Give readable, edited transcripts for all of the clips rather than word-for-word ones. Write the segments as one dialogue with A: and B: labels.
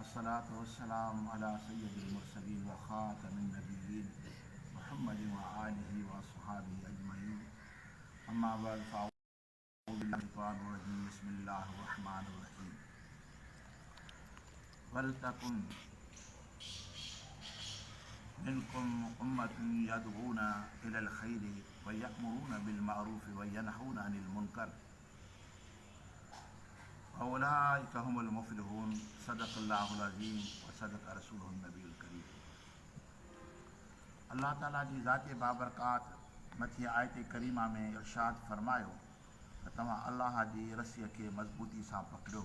A: الصلوة والسلام علي سيد المرسلين وخاتم النبيين محمد وآله واصحابه اجمعين اما بعد فاعوذ بالله من الشيطان الرجيم بسم الله الرحمن الرحيم ولتكن منكم امة يدعون الى الخير ويأمرون بالمعروف وينهون عن المنكر واولئک هم المفلحون صدق الله العظيم وصدق رسوله النبي الڪريم الله تعالي جي ذات بابرڪات مٿين آيت ڪريمه ۾ ارشاد فرمايو ته توهان الله جي رسيء کي مضبوطي سان پڪڙيو.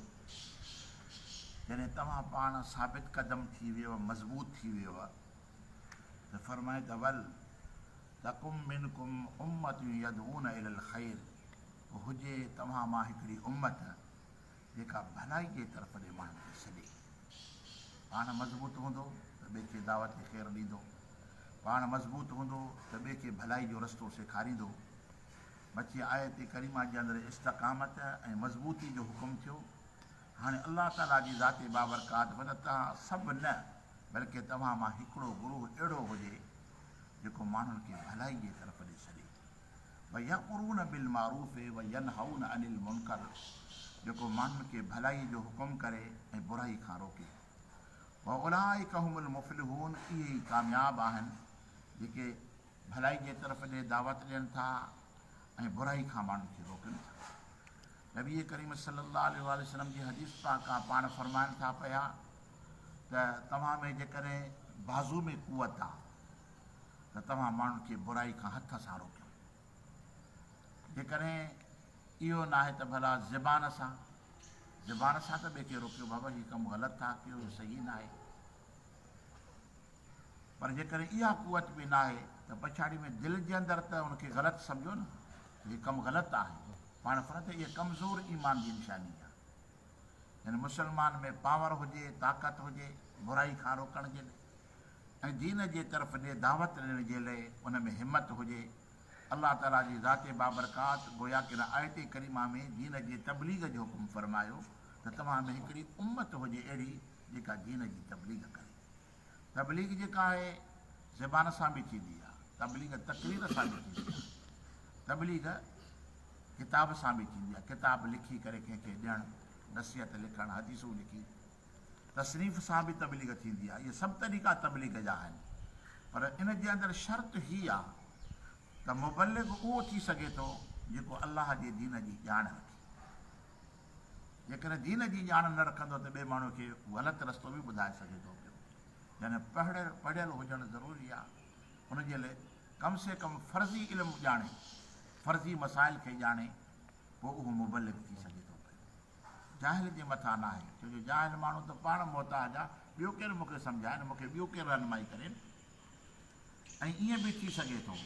A: جڏهن توهان پاڻ ثابت قدم ٿي ويو، مضبوط ٿي ويو ته فرمائي ته ول تڪم منڪم امة يدعون الي الخير پوء هجي توهان مان هڪڙي امت جيڪا ڀلائي جي طرف ڏي ماڻهن کي سڏي. پاڻ مضبوط هوندو ته ٻئي کي دعوت خير ڏيندو. پاڻ مضبوط هوندو ته ٻئي کي ڀلائي جو رستو سيکاريندو. مٿين آيت ڪريمه جي اندر استقامت ۽ مضبوطي جو حڪم ٿيو. هاڻي الله تعاليٰ جي ذات بابرڪات فرمائي ته توهان سڀ نه بلڪه توهان مان هڪڙو گروهه اهڙو هجي جيڪو ماڻهن کي ڀلائي جي طرف ڏي سڏي. ويأمرون بالمعروف وينهون عن المنڪر جيڪو ماڻهن کي ڀلائي جو حڪم ڪري ۽ برائي کان روڪي. واولئک هم المفلحون اهي ئي ڪامياب آهن جيڪي ڀلائي جي طرف ڏي دعوت ڏين ٿا ۽ برائي کان ماڻهن کي روڪن ٿا. نبي ڪريم صلي الله عليه واٰله وسلم جي حديث پاڪ آ پاڻ فرمائن ٿا پيا ته توهان ۾ جيڪڏهن بازو ۾ قوت آ ته توهان ماڻهن کي برائي کان هٿ سان روڪيو. جيڪڏهن اهو ناهي ته ڀلا زبان سان، زبان سان ته ٻئي کي روڪيو بابا هي ڪم غلط ٿا ڪيو هي صحيح ناهي. پر جيڪڏهن اها قوت به ناهي ته پڇاڙي ۾ دل جي اندر ته ان کي غلط سمجهو نه ته هي ڪم غلط آهي. پاڻ فرمائن ٿا اها ڪمزور ايمان جي نشاني آهي. يعني مسلمان ۾ پاور هجي، طاقت هجي برائي کان روڪڻ جي لاء ۽ دين جي طرف ڏي دعوت ڏيڻ جي لاء ان ۾ همت هجي. الله تعاليٰ جي ذات بابرڪات گويا ڪه هن آيت ڪريمه ۾ دين جي تبليغ جو حڪم فرمايو ته توهان ۾ هڪڙي امت هجي اهڙي جيڪا دين جي تبليغ ڪري. تبليغ جيڪا آهي زبان سان به ٿيندي آهي، تبليغ تقرير سان به ٿيندي آهي، تبليغ ڪتاب سان به ٿيندي آهي، ڪتاب لکي ڪري ڪنهن کي ڏيڻ، نصيحت لکڻ، حديثون لکي، تصنيف سان به تبليغ ٿيندي آهي، اهي سڀ طريقا تبليغ جا آهن، پر ان جي اندر شرط هي آهي ته مبلغ اهو ٿي سگهي ٿو جيڪو الله جي دين جي ڄاڻ رکي. جيڪڏهن دين جي ڄاڻ نه رکندو ته ٻئي ماڻهو کي غلط رستو به ٻڌائي سگهي ٿو پيو. يعني پڙهيل هجڻ ضروري آهي. ان جي لاء ڪم سي ڪم فرضي علم ڄاڻي، فرضي مسائل کي ڄاڻي پوء اهو مبلغ ٿي سگهي ٿو پيو. جاهل جي مٿان ناهي، ڇو جو جاهل ماڻهو ته پاڻ محتاج آهي، ٻيو ڪير مون کي سمجهائي نه، مون کي ٻيو ڪير رهنمائي ڪري نه. ۽ ائين به ٿي سگهي ٿو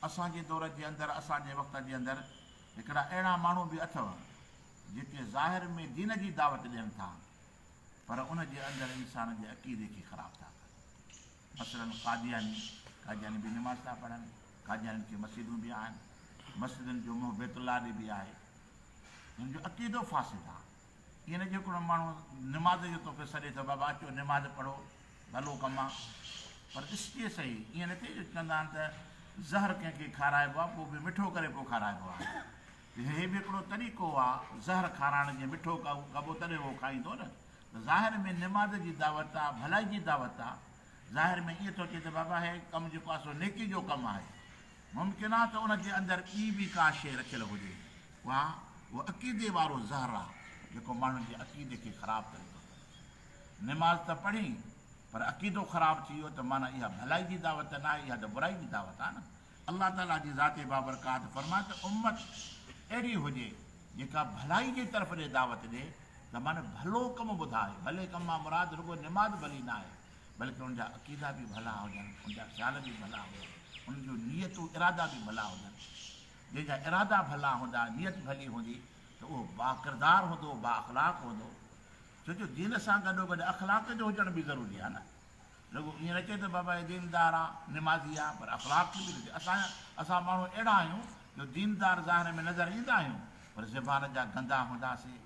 A: اسان جي دور جي اندر، اسان جي وقت جي اندر هڪڙا اهڙا ماڻهو به اٿو جيڪي ظاهر ۾ دين جي دعوت ڏين ٿا پر ان جي اندر انسان جي عقيدي کي خراب ٿا ڪن. مثلاً قادياني، قادياني به نماز ٿا پڙهن، قاديانين کي مسجدون به آهن، مسجدن جو منهن بيت الله ڏي به آهي، هن جو عقيدو فاسد آهي. ائين نه جو هڪڙو ماڻهو نماز جو توکي سڏي ٿو بابا اچو نماز پڙهو ڀلو ڪم آ پر ڏسجي سهي ائين نه ٿئي جو چوندا آهن ته زهر ڪنهن کي کارائبو آ پوء به مٺو ڪري پوء کارائبو آ ته هي به هڪڙو طريقو آ زهر کارائڻ جيئن مٺو ڪبو تڏهن اهو کائيندو نه ته ظاهر ۾ نماز جي دعوت آ ڀلائي جي دعوت آ ظاهر ۾ ائين ٿو چئي ته بابا هي ڪم جيڪو آ سو نيڪي جو ڪم آهي ممڪن آ ته ان جي اندر ٻي به ڪا شيء رکيل هجي. اها اهو عقيدي وارو زهر آ جيڪو ماڻهن جي عقيدي کي خراب ڪري ٿو پيو. نماز ته پڙهين پر عقيدو خراب ٿي ويو ته معنيٰ اها ڀلائي جي دعوت ناهي اها ته برائي جي دعوت آ نه. الله تعاليٰ جي ذات بابرڪات فرمائي ته امت اهڙي هجي جيڪا ڀلائي جي طرف ڏي دعوت ڏي ته معنيٰ ڀلو ڪم ٻڌائي. ڀلي ڪم مان مراد رڳو نماز ڀلي ناهي بلڪه ان جا عقيدا به ڀلا هجن، ان جا خيال به ڀلا هجن، ان جون نيتون ارادا به ڀلا هجن. جنهن جا ارادا ڀلا هوندا، نيت ڀلي هوندي ته اهو باڪردار هوندو، بااخلاق هوندو. ڇو جو دين سان گڏوگڏ اخلاق جو هجڻ به ضروري آهي نه. رڳو ائين نه چئي ته بابا هي ديندار آ، نمازي آ، پر اخلاق کي به ڏسي. اسان ماڻهو اهڙا آهيون جو ديندار ظاهر ۾ نظر ايندا آهيون پر زبان جا گندا هونداسين،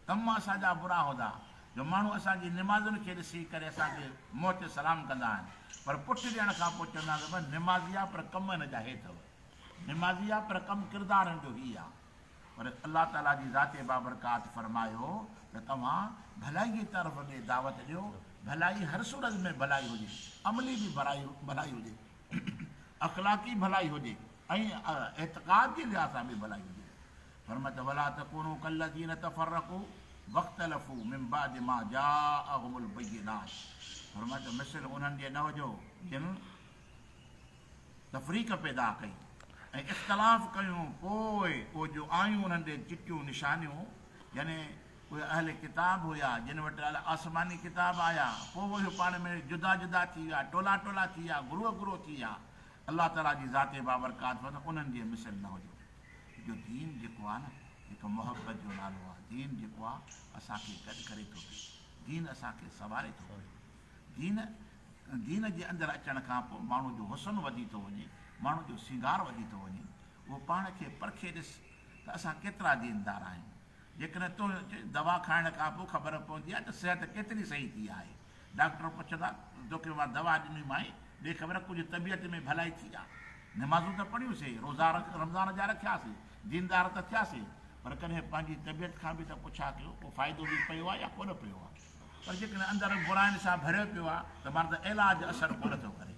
A: ڪم اسان جا برا هوندا. جو ماڻهو اسان جي نمازن کي ڏسي ڪري اسان کي منهن تي سلام ڪندا آهن پر پٺ ڏيڻ کان پوء چوندا آهن ته بس نمازي آ پر ڪم هن جا هي اٿو، نمازي آ پر ڪم ڪردار هن جو هي آ. پر الله تعاليٰ جي ذات بابرڪات فرمايو ته توهان ڀلائي جي طرف ڏي دعوت ڏيو، ڀلائي هر صورت ۾ ڀلائي هجي، عملي به ڀلائي هجي، اخلاقي ڀلائي هجي ۽ اعتقاد جي لحاظ سان به ڀلائي هجي. فرمايو ته ولا تڪونوا ڪالذين تفرقوا واختلفوا من بعد ما جاءهم البينات فرمايو ته مثل انهن جي نه هجو جن تفريق پيدا ڪئي ۽ اختلاف ڪيون پوء اهو جو آيون انهن ڏي چٽيون نشانيون يعني اهي اهل ڪتاب هيا جن وٽ آسماني ڪتاب آيا پوء اهي پاڻ ۾ جدا جدا ٿي ويا ٽولا ٽولا ٿي ويا گروهه گروهه ٿي ويا الله تعالي جي ذات بابرڪات فرمايو انهن جي مثل نه هجو جو دين جيڪو آهي نه هڪ محبت جو نالو آهي دين جيڪو آهي اسان کي گڏ ڪري ٿو پيو دين اسان کي سنواري ٿو پيو دين دين جي اندر اچڻ کان پوء ماڻهو جو حسن وڌي ٿو وڃي ماڻهو جو سينگار وڌي ٿو وڃي اهو پاڻ کي پرکي ڏس ته اسان ڪيترا ديندار آهيون جيڪڏهن تون دوا کائڻ کان پوء خبر پوندي آهي ته صحت ڪيتري صحيح ٿي آهي. ڊاڪٽر پڇندا توکي مان دوا ڏني مائين، ڏي خبر ڪجهه طبيعت ۾ ڀلائي ٿي آ. نمازون ته پڙهيون سي، روزا رمضان جا رکيا سي، ديندار ته ٿيا سي، پر ڪڏهن پنهنجي طبيعت کان به ته پڇا ڪيو ڪو فائدو به پيو آ يا ڪونه پيو آ. پر جيڪڏهن اندر براين سان ڀريو پيو آ ته معنيٰ ته علاج اثر ڪونه ٿو ڪري.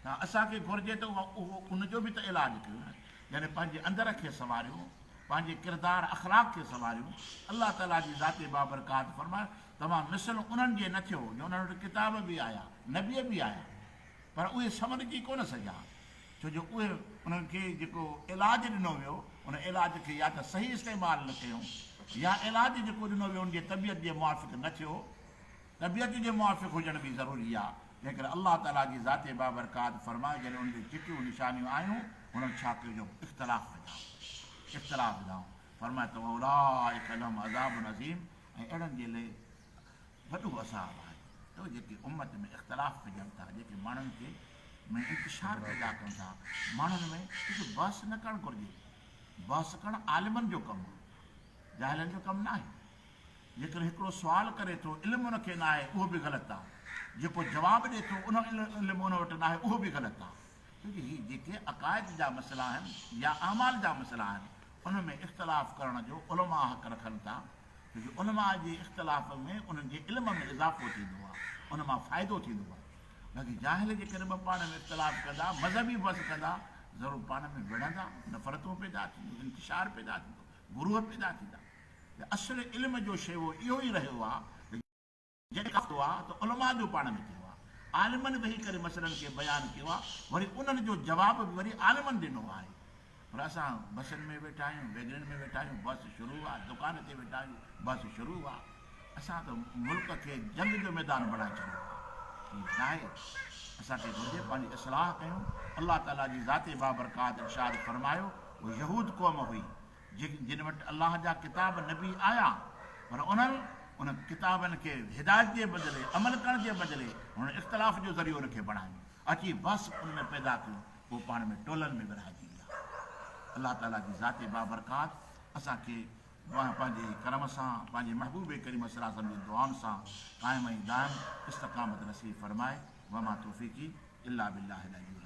A: ته اسان کي گهرجي ته اهو ان جو به ته علاج ڪيون نه يعني پنهنجي اندر کي سنواريون، پنهنجي ڪردار اخلاق کي سنواريون. الله تعاليٰ جي ذات بابرڪات فرمايو، توهان مثل انهن جي نه ٿيو جو انهن وٽ ڪتاب به آيا، نبي به آيا، پر اهي سنورجي ڪونه سگهيا، ڇو جو اهي انهن کي جيڪو علاج ڏنو ويو، ان علاج کي يا ته صحيح استعمال نه ڪيون يا علاج جيڪو ڏنو ويو ان جي طبيعت جي موافق نه ٿيو. طبيعت جي موافق هجڻ به ضروري آ، تنهن ڪري الله تعاليٰ جي ذات بابرڪات فرمايو جڏهن انهن تي چٽيون نشانيون آيون انهن ڇا ڪيو جو اختلاف وڌائون اختلاف وڌائون فرمايو ته واولئک لهم عذاب عظيم ۽ اهڙن جي لئي وڏو عذاب آهي ته جيڪي امت ۾ اختلاف وجهن ٿا جيڪي ماڻهن کي ۾ انتشار پيدا ڪن ٿا ماڻهن ۾ ڏسو بحث نه ڪرڻ گهرجي بحث ڪرڻ عالمن جو ڪم آهي جاهلن جو ڪم نه آهي. جيڪڏهن هڪڙو سوال ڪري ٿو علم ان کي ناهي اهو به غلط آ، جيڪو جواب ڏي ٿو ان علم ان وٽ ناهي اهو به غلط آ، ڇو جو هي جيڪي عقائد جا مسئلا آهن يا اعمال جا مسئلا آهن ان ۾ اختلاف ڪرڻ جو علماء حق رکن ٿا، ڇو جو علماء جي اختلاف ۾ انهن جي علم ۾ اضافو ٿيندو آ، ان مان فائدو ٿيندو آ. باقي جاهل جيڪڏهن ٻه پاڻ ۾ اختلاف ڪندا، مذهبي بحث ڪندا، ضرور پاڻ ۾ وڙهندا، نفرتون پيدا ٿينديون، انتشار پيدا ٿيندو، گروهه پيدا ٿيندا. ته اصل علم جو شيوو اهو ئي رهيو آهي ته جڏهن ڪافي ٿيو آهي ته علماء جو پاڻ ۾ ٿيو آهي، عالمن ويهي ڪري مسئلن کي بيان ڪيو آهي، وري انهن جو جواب به وري عالمن ڏنو آهي. پر اسان بسن ۾ ويٺا آهيون، ويگنن ۾ ويٺا آهيون، بس شروع آهي، دڪان تي ويٺا آهيون، بس شروع آهي. اسان ته ملڪ کي جنگ جو ميدان بڻائي ڇڏيو آهي. ائين ناهي. اسان کي گهرجي پنهنجي اصلاح ڪيون. الله تعاليٰ جي ذات بابرڪات ارشاد فرمايو، اهي يهود قوم هئي، جن وٽ الله جا ڪتاب، نبي، آيا، پر انهن انهن ڪتابن کي هدايت جي بدلي، عمل ڪرڻ جي بدلي، انهن اختلاف جو ذريعو ان کي بڻايو، اچي بحث ان ۾ پيدا ٿيو، پوء پاڻ ۾ ٽولن ۾ ورهائجي ويا. الله تعاليٰ جي ذات بابرڪات اسان کي پنهنجي ڪرم سان، پنهنجي محبوب ڪريم صلي الله عليه وسلم جي دعائن سان قائم ۽ دائم استقامت نصيب فرمائي. وما توفيقي الا بالله العلي العظيم.